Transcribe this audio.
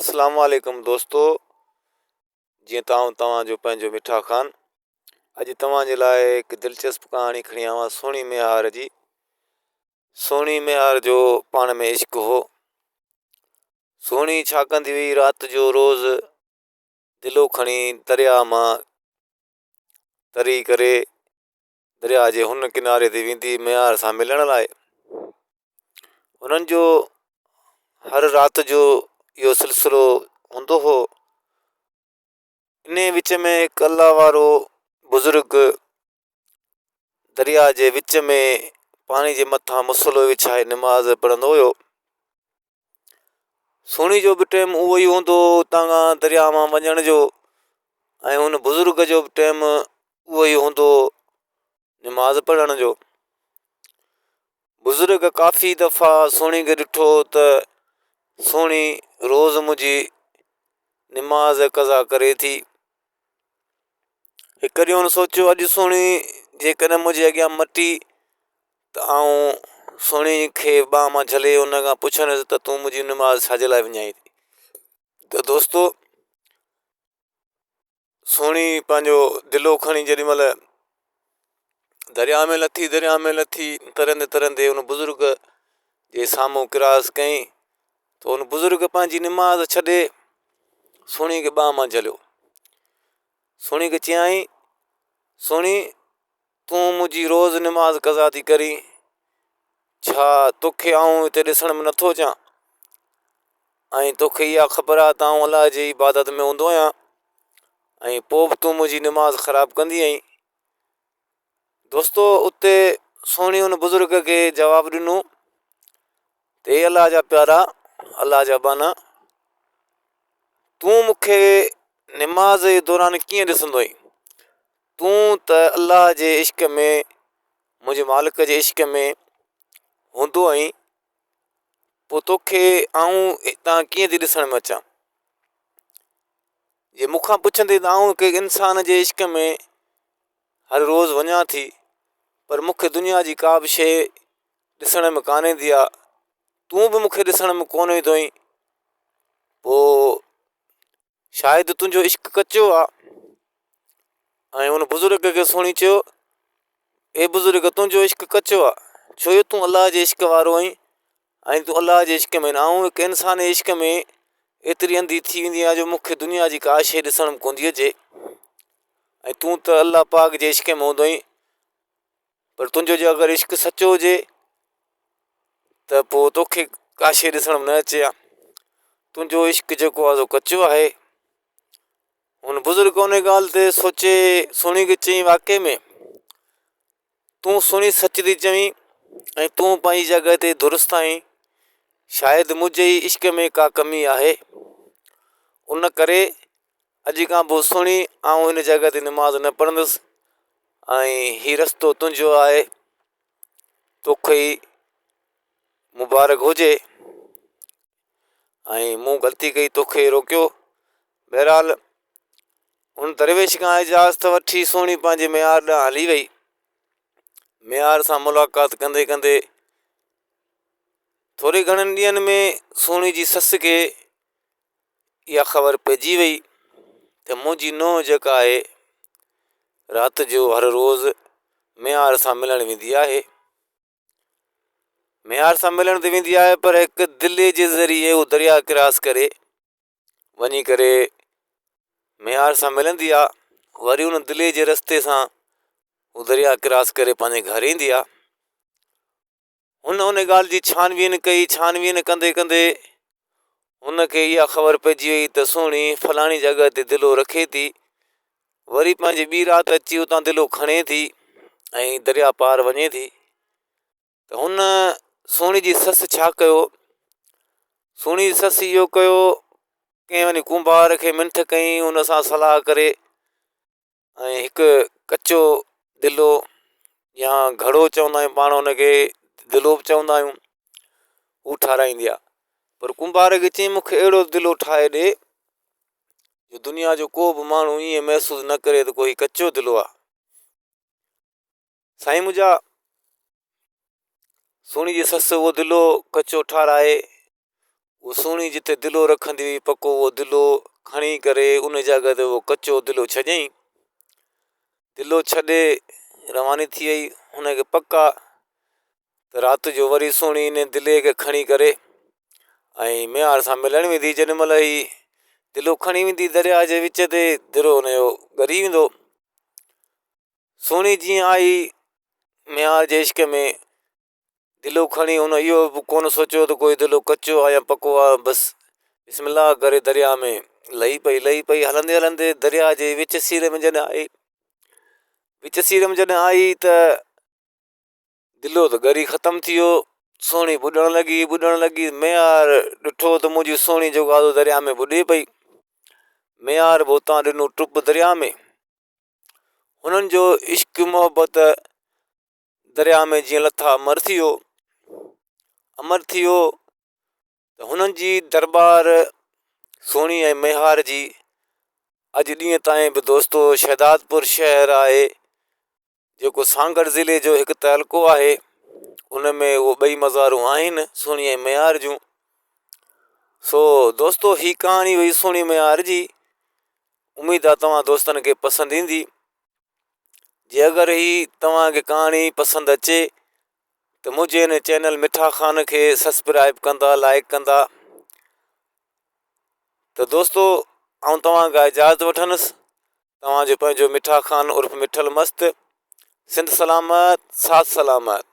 اسلام عليڪم دوستو جيئن ته آئون توهان جو پنهنجو مٺا خان اڄ توهان جي لاء هڪ دلچسپ ڪهاڻي کڻي آيو آهيان سهڻي ميهار جي سهڻي ميهار جو پاڻ ۾ عشق هو سهڻي ڇا ڪندي هئي رات جو روز دلو کڻي درياء مان تري ڪري درياء جي هن ڪناري تي ويندي ميهار سان ملڻ لاء هنن جو هر رات جو اهو سلسلو هوندو هو ان وچ ۾ هڪ الله وارو بزرگ درياء جي وچ ۾ پاڻي جي مٿان مصلو وڇائي نماز پڙهندو هيو سهڻي جو به ٽيم اهو ئي هوندو هو اتان کان درياء مان وڃڻ جو ۽ ان بزرگ جو به ٽيم اهو ئي هوندو هو نماز پڙهڻ جو بزرگ ڪافي دفعا سهڻي کي ڏٺو ته سهڻي روز منهنجي نماز قضا ڪري ٿي هڪ ڏينهن هن سوچيو اڄ سهڻي جيڪڏهن منهنجي اڳيان مٽي ته آئون سهڻي کي ٻانهن مان جهلي ان کان پڇندس ته تون منهنجي نماز ڇا جي لاء وڃائي ٿي ته دوستو سهڻي پنهنجو دلو کڻي جيڏي مهل دريا ۾ لٿي دريا ۾ لٿي ترندي ترندي ان بزرگ جي سامهون ڪراس ڪئين ته ان بزرگ پنهنجي نماز ڇڏي سهڻي کي ٻانهن مان جهليو سهڻي کي چيائين سهڻي تون منهنجي روز نماز قضا ٿي ڪرين ڇا توکي آئون هتي ڏسڻ ۾ نٿو اچان ۽ توکي اها خبر آهي ته آئون الله جي عبادت ۾ هوندو آهيان ۽ پوء به تون منهنجي نماز خراب ڪندي آهين دوستو اتي سهڻي ان بزرگ کي جواب ڏنو ته اي الله جا پيارا الله جا ٻانها تون مون کي نماز جي دوران ڪيئن ڏسندو آهين تون ته الله جي عشق ۾ منهنجي مالڪ جي عشق ۾ هوندو آهين پوء توکي آئون هتان ڪيئن ٿي ڏسڻ ۾ اچان جي مون کان پڇندين ته آئون ڪنهن انسان جي عشق ۾ هر روز وڃان ٿي پر مون کي دنيا جي ڪا به شيء ڏسڻ ۾ ڪانه ايندي آهي تون به مون کي ڏسڻ ۾ ڪونه ايندو آهين پوء شايد تنهنجو عشق ڪچو آ ۽ ان بزرگ کي سهڻي چيو اي بزرگ تنهنجو عشق ڪچو آ ڇو جو تون الله جي عشق وارو آهين ۽ تون الله جي عشق ۾ آئون هڪ انسان جي عشق ۾ ايتري انڌي ٿي ويندي آهيان جو مون کي دنيا جي ڪا شيء ڏسڻ ۾ ڪونه ٿي اچي ۽ تون ته الله پاڪ جي عشق ۾ هوندو آهين پر تنهنجو جي اگر عشق سچو هجي ته پوء توکي ڪا شيء ڏسڻ ۾ نه اچي ها تنهنجو عشق جيڪو آهي سو ڪچو آهي هن بزرگ ان ڳالهه تي سوچي سهڻي کي چيائين واقعي ۾ تون سهڻي سچ ٿي چوين ۽ تون پنهنجي جڳهه تي درست آهين شايد منهنجي ئي عشق ۾ ڪا ڪمي آهي ان ڪري اڄ کان پوء سهڻي آئون هن جڳهه تي نماز نه پڙهندس ۽ هي رستو تنهنجو آهي توکي ئي مبارڪ هجي ۽ مون غلطي ڪئي توکي روڪيو بهرحال هن درويش کان اجازت وٺي سهڻي پنهنجي ميهار ڏانهن هلي وئي ميهار سان ملاقات ڪندي ڪندي ٿوري گهڻن ڏينهن ۾ سهڻي جي سس کي اها خبر پئجي وئي ته منهنجي نونهن جيڪا آهي رات جو هر روز ميهار سان ملڻ ويندي آهي ميهار سان ملڻ ته ويندي آهي پر هڪ دلي جي ذريعي هو دريا ڪراس ڪري وڃي ڪري ميهار سان ملندي آهي وري ان دلي جي رستي سان هو دريا ڪراس ڪري پنهنجي گهر ايندي آهي هن ان ڳالهه جي ڇان بين ڪئي، ڇان بين ڪندي ڪندي هن کي اها خبر پئجي وئي ته سهڻي فلاڻي جڳهه تي دلو رکي ٿي، وري پنهنجي ٻي رات اچي اتان دلو کڻي ٿي ۽ درياء پار وڃي ٿي ته هن سهڻي جي سس ڇا ڪيو، سهڻي جي سس اهو ڪيو ڪنهن وڃي ڪنڀار کي منٿ ڪئي ان سان صلاح ڪري ۽ هڪ ڪچو دلو يا گهڙو چوندا آهيون پاڻ ان کي دلو به چوندا آهيون هو ٺاراهيندي آهي پر ڪنڀار کي چيائين مون کي اهڙو دلو ٺاهي ڏي جو دنيا جو ڪو به ماڻهو ائين محسوس نه ڪري ته ڪو هي ڪچو دلو آهي سائين منهنجا سهڻي جي سس اهو دلو ڪچو ٺاراهي. اهو سهڻي جتي دلو رکندي هئي پڪو اهو دلو کڻي ڪري ان جڳهه تي اهو ڪچو دلو ڇڏيائين دلو ڇڏي رواني ٿي وئي هن کي پڪ آ ته رات جو وري سهڻي ان دلي کي کڻي ڪري ۽ ميهار سان ملڻ ويندي جيڏي مهل هي دلو کڻي ويندي درياهه جي وچ تي دلو هن جو ڳري ويندو سهڻي جيئن آئي ميهار جي عشق ۾ دلو کڻي هن اهو به ڪونه سوچيو ته ڪوئي دلو ڪچو آهي يا پڪو آهي بس بسم الله ڪري درياء ۾ لهي پئي لهي پئي هلندي هلندي درياء جي وچ سير ۾ جڏهن آئي وچ سير ۾ جڏهن آئي ته دلو ته ڳري ختم ٿي ويو سهڻي ٻڏڻ لڳي ٻڏڻ لڳي ميهار ڏٺو ته منهنجي سهڻي جيڪو آهي درياء ۾ ٻڏي پئي ميهار به اتان ڏنو ٽپ درياء ۾ هنن جو عشق محبت درياء ۾ جيئن لٿا امر ٿي ويو امر ٿي ويو ته هنن جي درٻار سهڻي ۽ ميهار جي اڄ ڏينهن تائين به دوستو شهدادپور شهر آهي جيڪو سانگهڙ ضلعي جو هڪ تعلقو آهي ان ۾ اهو ٻئي مزارون آهن سهڻي ۽ ميهار جون سو دوستو هي ڪهاڻي هئي سهڻي ميهار جي اميد آهي توهان دوستن کي پسند ايندي جي اگر هي توهان کي ڪهاڻي پسند اچي ته منهنجي هن چينل مٺا خان کي سبسڪرائب ڪندا لائڪ ڪندا ته دوستو آئون توهان کان اجازت وٺندس توهان جو پنهنجو مٺا خان عرف مٺل مست سنڌ سلامت ساٿ سلامت.